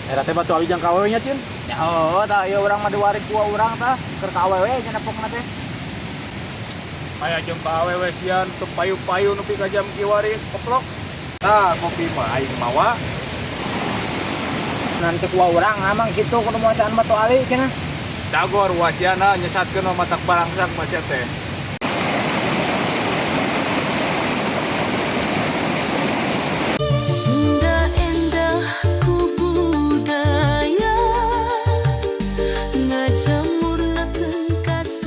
Eta teh batu ali jang ka awewe nya, Cin. Ya heueuh tah ieu urang mah diwarik ku urang tah keur ka awewe nya nepokna teh. Aya jeung ka awewe sian teu payu-payu nepi ka jam kiwari keplok. Tah kopi mah aing mawa. Nan cek wa urang amang kitu kudu muasaan batu ali cenah. Dagor wasiana nyesatkeun mah matak barangsak mah sia teh. Sunda endah ku budaya ngajamurnakeun kasenian.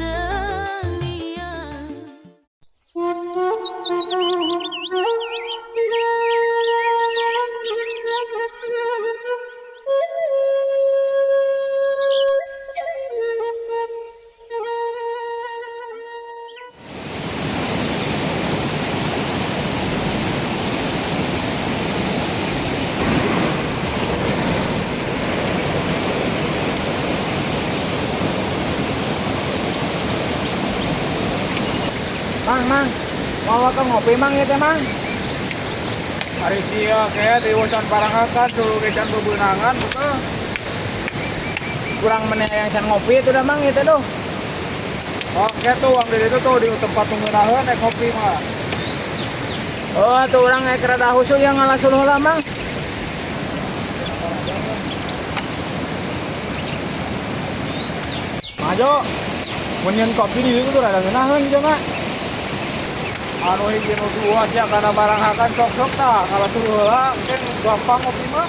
Mang, mang, mau ke ngopi mang ya teh mang. Ari sia kayak di wacan barangakan dulu ge can bebeunangan betul. Kurang meneh yang can ngopi itu dah mang ya teh doh. Oke tuh uang di itu tuh di tempat ngeunahkeun naik kopi mah. Oh, tuh orang naik rada husul yang ngalah suluh lah mang. Majo, mun nyeun kopi di ditu tuh rada ngeunaheun jeung mah. Anu hiji nu dua sia kana barang hakan sok-sok tah ngalah suluh heula engke gampang ngopi mah.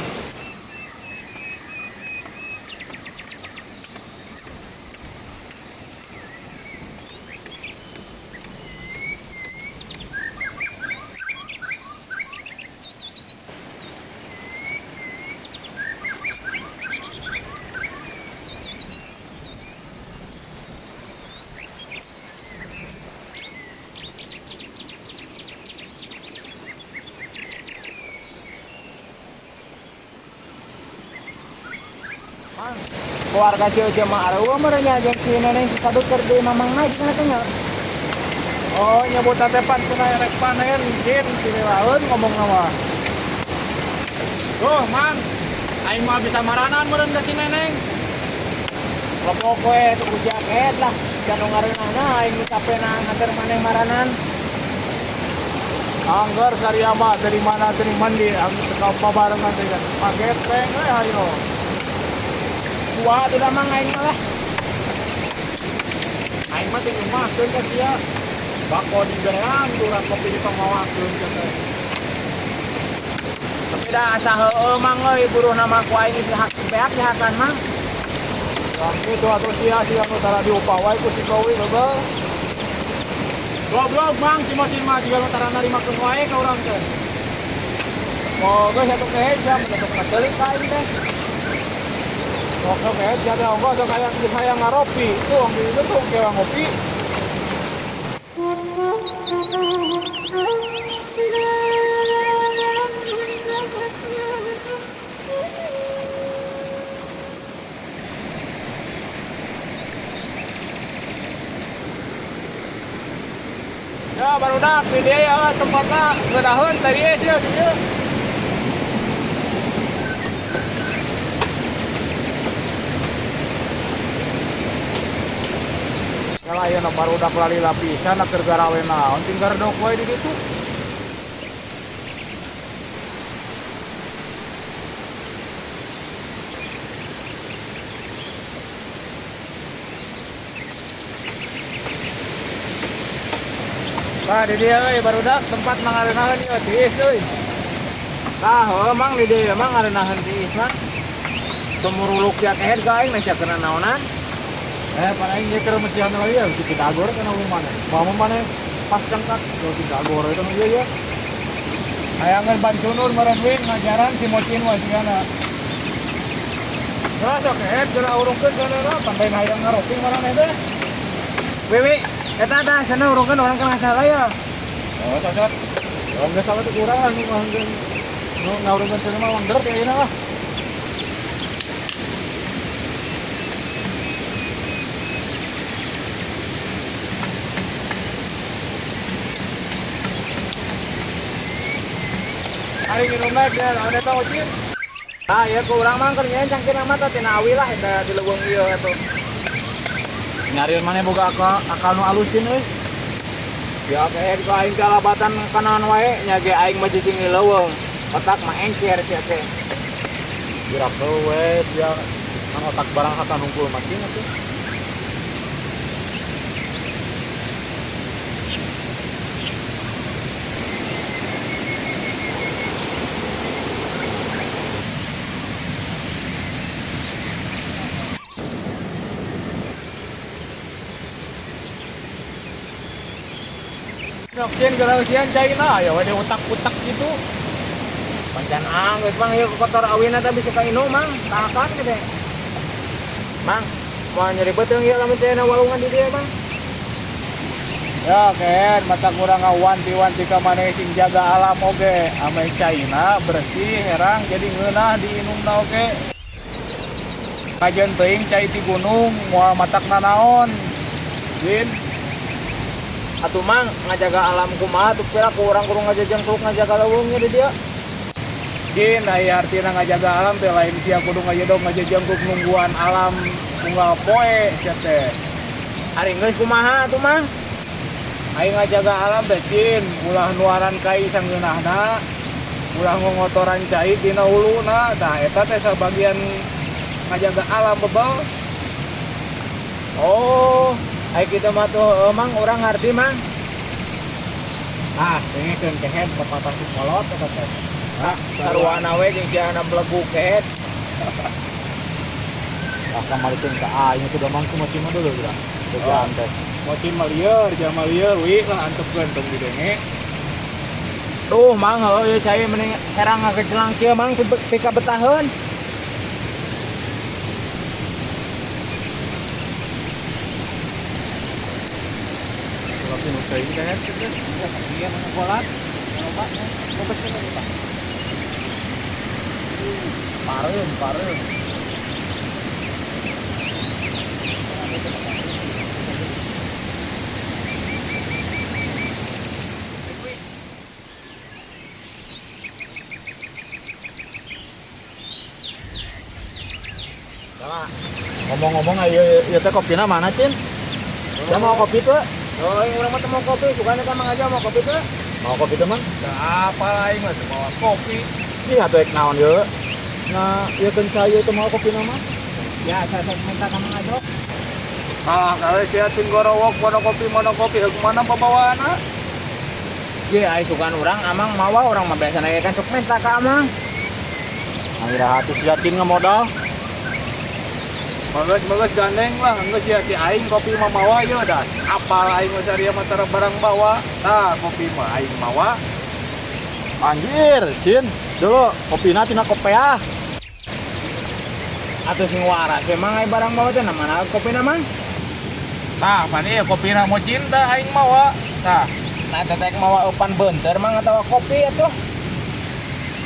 Mang, keluarga si Uce mah areueuh meureun nya jeung si Neneng si Kadut keur di mamangna cenah teh nya. Oh, nyebut teh pan cenah rek panen jin sinilaeun ngomongna mah. Tuh, Mang. Aing mah bisa maranan meureun ka si Neneng. Kelompok we tuh ku jaket lah. Janu ngareunahna aing nu capena nganter maneh maranan. Angger saria mah dari mana dari mandi angger teu pabarengan teh kan. Pagetreng we hayo. Dua tuh dah mang aing mah lah. Aing mah teu nyumahkeun ka sia. Bako diberean urang kopi dipamawakeun ka teh. Tapi dah asa heueuh mang euy buruhna mah ku aing geus hak beak dihakan mang. Lah kitu atuh sia sia nu tara diupah wae ku si Kowi bebel. Goblok mang si Mosin mah jiga nu tara narimakeun wae ka urang teh. Moga satu kehe sia mun atuh katelik ka aing teh. Oke, oke, jadi ongkoh sok hayang geus hayang ngaropi. Tuh, ongkoh itu tuh kewa ngopi. Ya, barudak di dia ya tempatna ngeunaheun tadi eh sia di dieu. Kalau ayeuna barudak lalila pisan keur garawe naon tinggal dok wae di ditu. Nah, di dia euy barudak tempat mangareunaheun ieu tiis euy. Tah, heueuh mang di dieu mah ngarenaheun tiis mah. Tumuruluk sia kehed ka aing sia kana naonan. Pan aing ieu keur mesihan lagi ya, si Pitagor kana umum maneh. Mau maneh pas cengkak do Pitagor eta mah ieu ya. Hayangeun bancunur meureun wing ngajaran si Mocin mah sigana. Nah, sok kehed geura urungkeun saudara, pandai hayang ngaropi maraneh teh. Wiwi, eta tah sana urungkeun urang kana salah ya. Oh, cocok. Oh, geus salah teh kurang lah nu ngahangkeun. Nu ngaurungkeun cenah mah wangder teh ayeuna lah. Ari nginum naik ya, naon eta Ocin? Ah, ieu ku urang mang keur nyeun cangkirna mah teh tina awi lah eta di leuweung ieu atuh. Nyarian maneh boga akal, akal nu alus cin euy. Ya kehed ku aing kalabatan kanaon wae nya ge aing mah cicing di leuweung. Otak mah engker sia teh. Gerak we sia kan otak barang hakan hungkul mah cing atuh. Cin gerang sieun caina aya we utak-utak gitu. Pancan anggeus mang ieu kotor awina teh bisa kainum mang, tahakan gede. Mang, moal nyeri beuteung ieu lamun caina walungan di dieu mang. Ya ken, mata kurang ngawanti-wanti ka maneh sing jaga alam oge. Ame caina bersih herang jadi ngeunah diinumna oge. Kajeun teuing cai ti gunung moal matak nanaon. Jin. Atuh mang ngajaga alam kumaha tuh pira ku urang kudu ngajajengkluk ngajaga leuweung di dieu. Jin, aya artina ngajaga alam teh lain sia kudu ngajedog ngajajengkluk nungguan alam unggal poe sia teh. Ari geus kumaha atuh mang? Aing ngajaga alam teh Cin, ulah nuaran kai sanggeunahna, ulah ngongotoran cai dina huluna, tah eta teh sabagian ngajaga alam bebel. Oh, ai kitu mah tuh mang urang ngarti mang. Ah, dengekeun kehed pepatah si kolot eta teh. Ah, sarwana we jeung sia beleguk kehed. Ah, kamarikeun ka aing teh damang kumaha mah dulu geura. Kerjaan teh. Mocin mah lieur, jama lieur, wi lah antepkeun tong didenge. Duh, mang heuh ieu cai mending herang ngagejelang kieu mang pika betaheun. Kalau nu teuing teh kitu. Iya mana golat. Loba, loba sih loba. Pareum, pareum. Ngomong-ngomong ayo ieu teh kopina mana, Cin? Ya mau kopi tuh? Oh, urang mah teu mau kopi, sugana ka Mang Aja mau kopi tuh. Mau kopi tuh, Mang? Apa aing mah teu mawa kopi. Ih, atuh ek naon ieu? Nah, ieu keun cai teu mau kopi mah. Ya, saya minta ka Mang Ajo. Ah, kalau sia cing gorowok mono kopi mono kopi heuk mana pabawaanna? Ye, ai sugan urang amang mawa urang mah biasana ge kan sok minta ka amang. Ira hati sia cing ngemodal. Bagus-bagus gandeng lah, geus ya si aing kopi mah mawa ieu dah. Apal aing mah saria mah tara barang bawa. Tah kopi mah aing mawa. Anjir, Cin. Dulu kopina tina kopeah. Atuh sing waras emang ai barang bawa teh mana kopina mang? Tah, pan ieu kopina mau cinta aing mawa. Tah, nah tetek mawa eupan beunteur mang atawa kopi atuh.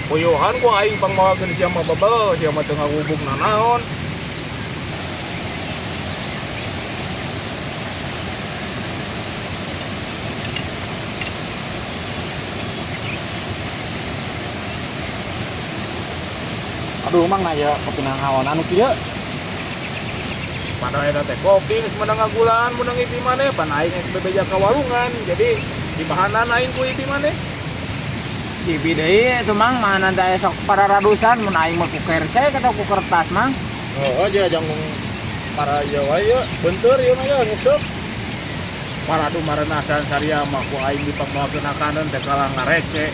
Puyuhan ku aing pangmawakeun sia mah bebel, sia mah teu ngagubuk nanaon. Aduh mang aya kopi nang hawanan nu kieu. Padahal eta teh kopi geus meunang ngagulaan meunang ipi maneh pan aing geus bebeja ka walungan jadi dibahanan aing ku ipi maneh. Si ipi deui atuh mang mahanan teh sok pararadusan mun aing mah ku kercek atau ku kertas mang. Oh aja jang para ieu wae ieu beunteur ieu mah ieu nguseup. Paradu marenasan saria mah ku aing dipangmawakeun akaneun teh kalah ngarece.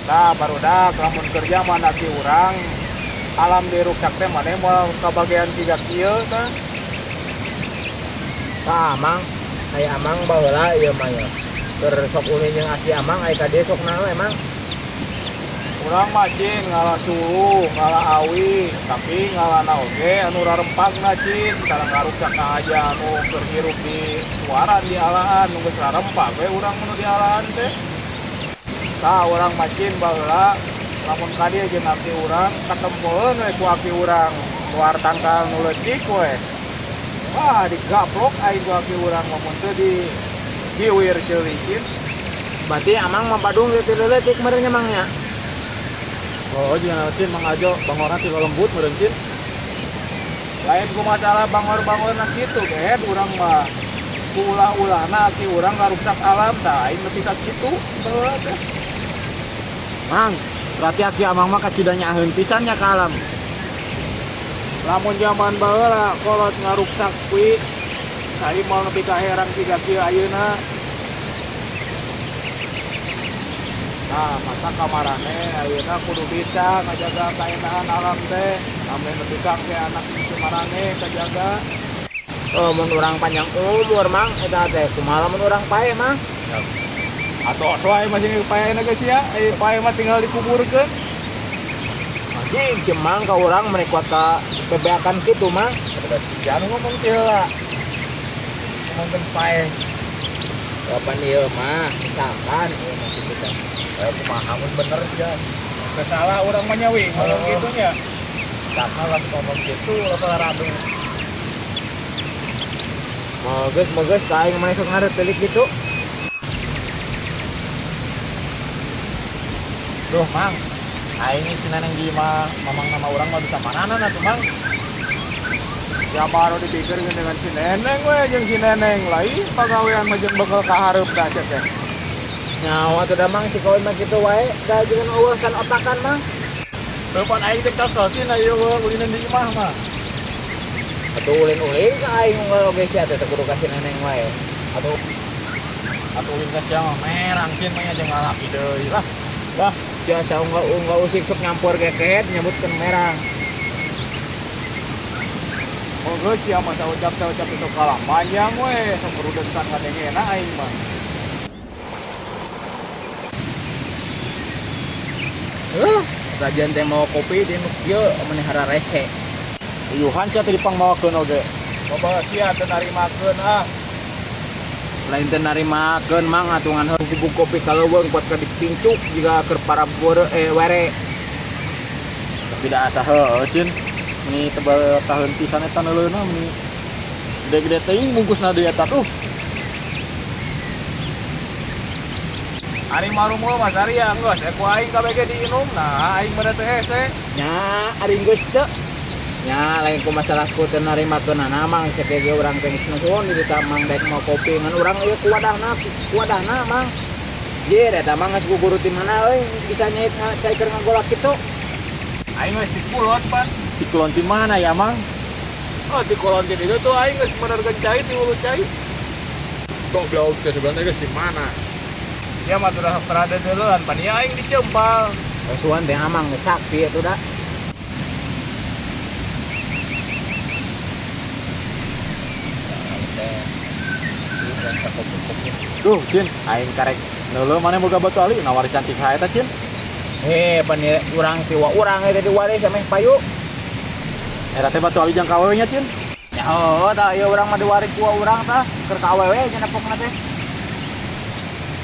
Nah, barudak lamun kerja mana ki urang alam diruksak teh maneh moal kabagian tiga kieu tah. Tah, Mang, aya amang baheula ieu mah ya. Keur sok ulin jeung aki amang aya ka dieu sok naon emang? Urang mah cing ngala suluh, ngala awi, tapi ngalana oge anu rarempagna cing, tarang ngaruksak ka aja anu keur hirup di suaran di alaan, nu geus rarempag we urang mun di alaan teh. Tah urang mah cing baheula lamun ka dieu jeung aki urang katempoeun we ku aki urang luar tangkal nu leutik we. Wah, digaplok aing ku aki urang mah mun teu di giwir ceuli cing. Berarti amang mah Badung ge teu leutik meureun nya mang nya. Oh, jangan cin Mang Ajo bangorna ti lembut meureun cin. Lain ku masalah bangor-bangorna kitu gehet urang mah. Ku ulah-ulahna aki urang ngaruksak alam tah aing nepi ka kitu baheula teh. Mang, berarti aki amang mah kacida nyaaheun pisan nya ka alam. Lamun zaman baheula kolot ngaruksak kuy cai moal nepi ka herang siga kieu ayeuna. Nah, masa kamarane ayeuna kudu bisa ngajaga kaendahan alam teh, ameh nepi ka engke anak cucu marane kajaga. Oh, mun urang panjang umur mang eta teh kumaha lamun urang paeh mang? Atos wae masih paehna geus sia, paeh mah tinggal dikuburkeun. Anjing si mang ka urang meni kuat ka bebeakan kitu mang. Kada sia nu ngomong teh heula. Ngomongkeun paeh. Kapan ieu mah misalkan ieu mah kitu teh. Kumaha mun bener sia. Teu salah urang mah nya wi ngomong kitu nya. Salah lah ngomong kitu lah radu. Moges moges ka aing mah sok ngaretelik kitu. Duh mang, aing si neneng di imah mamang nama urang mah bisa mananan atuh mang. Ya baru dipikirkeun dengan si neneng we jeung si neneng lain pagawean mah jeung bekal ka hareup da cek teh. Nyawa tuh da mang si kawan mah kitu wae da jeung eueuh kan otakan mang. Teu pan aing teh kesel cin aya ulinan di imah mah. Atuh ulin-ulin ka aing unggal oge sia teh kudu ka si neneng wae. Atuh atuh ulin ka sia mah merang cin mah nya jeung lalaki deui lah. Lah, biasa unggal-unggal usik sok nyampur keket nyebutkeun merang. Oh geus sia mah saucap-saucap itu kalah panjang we, sok rudensan ngadengena aing mah. Kajian teh mau kopi di nu kieu meni hararese. Uyuhan sia teh dipangmawakeun oge. Loba sia teu narimakeun ah. Lain teu narimakeun mang atuh ngan gubuk kopi kaleuweung kuat ka dipincuk jiga keur para were. Tapi da asa heueuh cin. Meni tebal taheun pisan eta neuleuna meni gede-gede teuing bungkusna deui eta tuh. Ari marumul mah saria geus ku aing kabeh diinum nah aing mah teu hese. Nya ari geus teu. Nya lain ku masalah ku teu narimakeunana mang sakieu ge urang teh geus nuhun di ditu mang daek mau kopi ngan urang ieu kuwadahna mang. Jir eta mah geus guguru ti mana euy bisa nyait cai keur ngagolak kitu. Aing geus dikulon pan. Dikulon ti mana ya mang? Oh dikulon ti ditu tuh aing geus menerkeun cai ti hulu cai. Goblok teh sebenarnya geus di mana? Sia mah sudah terada deuleun pan ieu aing dicempal. Suan teh amang geus sakti atuh da. Duh, Cin, aing karek neuleuh maneh boga batu ali nawarisan ti saha eta, Cin? Pan ieu urang ti wa urang eta diwaris ameh payu. Eta teh batu ali jang ka awewe nya, Cin? Ya heueuh tah ieu urang mah diwaris ku urang tah keur ka awewe nya nepokna teh.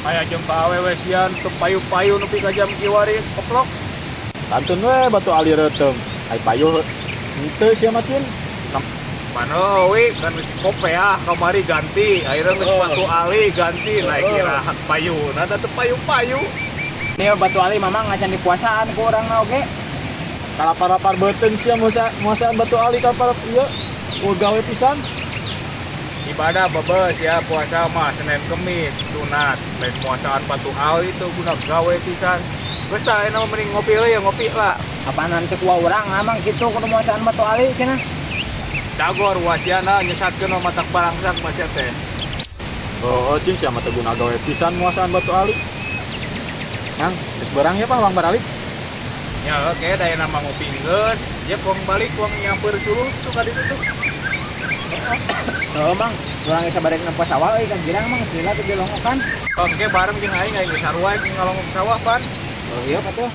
Aya jeung ka awewe sian teu payu-payu nepi ka jam kiwari koplok. Kantun we batu ali reuteung. Ai payu henteu sia mah, Cin. Mano we kan geus kope ah kamari ganti akhirnya geus batu ali ganti naik kira hak payu nah da teu payu-payu. Ieu batu ali mamang ngacan dipuasaan ku urang mah oge. Kalapar-lapar beuteung sia muasaan batu ali kalapar ieu gawe pisan. Ibadah bebes ya puasa mah Senin Kemis sunat lain muasaan batu ali teu guna gawe pisan. Geus tah ayeuna mah mending ngopi we ya ngopi lah. Apaanan cek wa urang amang kitu kudu muasaan batu ali cenah. Dagor wasiana nyesatkeun mah matak barangsak mah sia teh. Oh, cing sia mah teu guna gawe pisan muasaan batu ali. Mang, geus berang ya Pak, Bang baralik. Ya oke, da ayeuna mah ngopi geus, ye pong balik wong nyampeur suluh tuh ka ditu tuh. Heuh Mang, urang geus sabarek nempo sawah euy kan girang Mang, geus lila teh dilongokan. Oke, bareng jeung aing aing geus sarua ngalongok sawah pan. Oh iya katuh.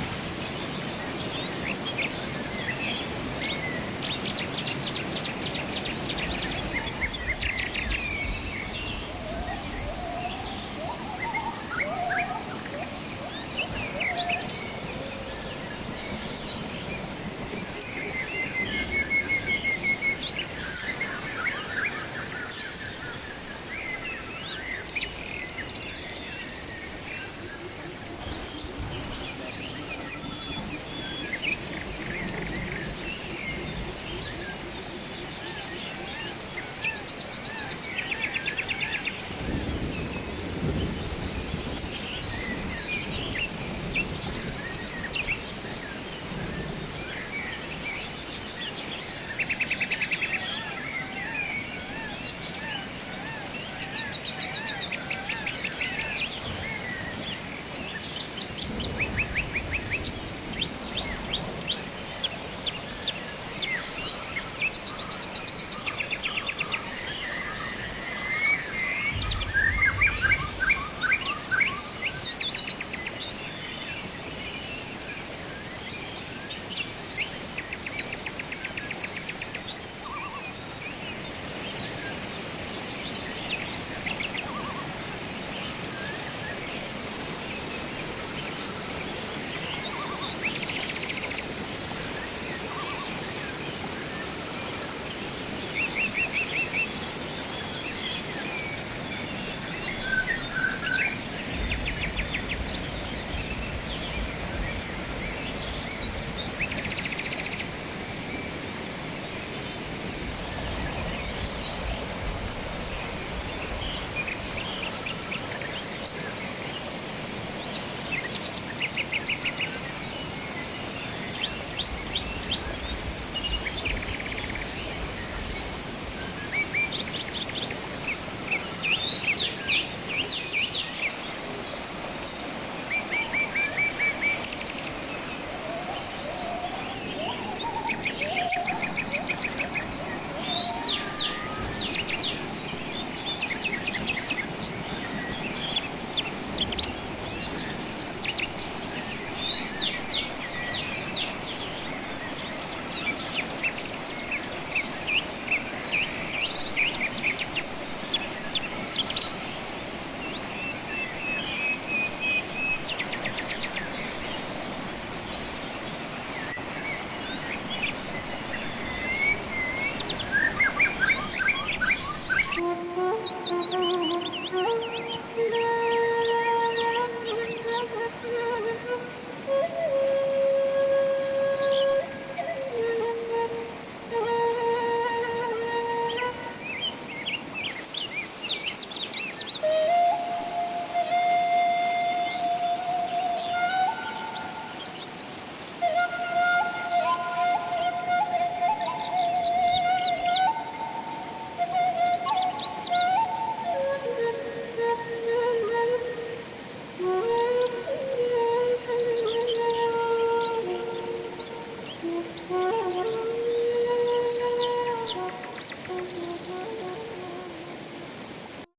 Thank